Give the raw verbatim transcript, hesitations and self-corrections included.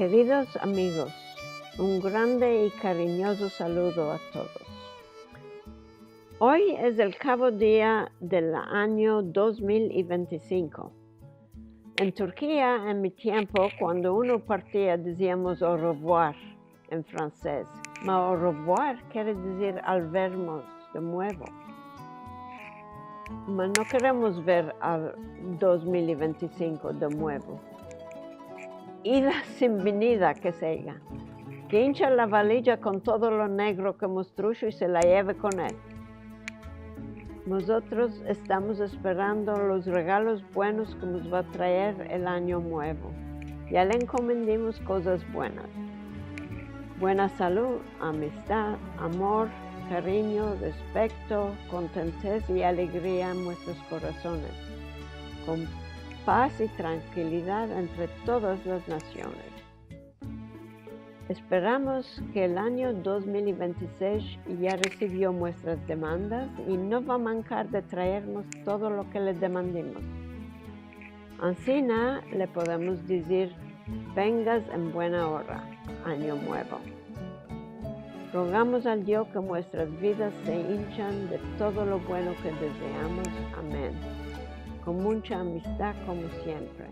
Keridos amigos, un grande i karinyozo saludo a todos. Oy es el kavo dia del anyo dos mil i vente i sinko. En Turkia, en mi tiempo, kuando uno partia, diziamos au revoir en fransez. Ma au revoir kere dizir al vermos de muevo. Ma no keremos ver al dos mil i vente i sinko de muevo. Ida sin venida ke seiga. Ke incha la valija kon todo lo negro ke mos trusho i se la yeve kon el. Mozotros estamos esperando los regalos buenos ke mos va a traer el anyo muevo. Ya le enkomendimos kozas buenas. Buena salud, amistad, amor, karinyo, respekto, kontentez i alegria en muestros korasones, kon paz i trankilidad entre todas las nasiones. Esperamos ke el anyo dos mil i vente i sesh ya resivio muestras demandas i no va a mankar de traermos todo lo ke le demandimos. Ansina le podemos dizir, vengas en buena ora, anyo muevo. Rogamos al Dio ke muestras vidas se inchan de todo lo bueno ke dezeamos. Amen. Kon muncha amistad, komo siempre.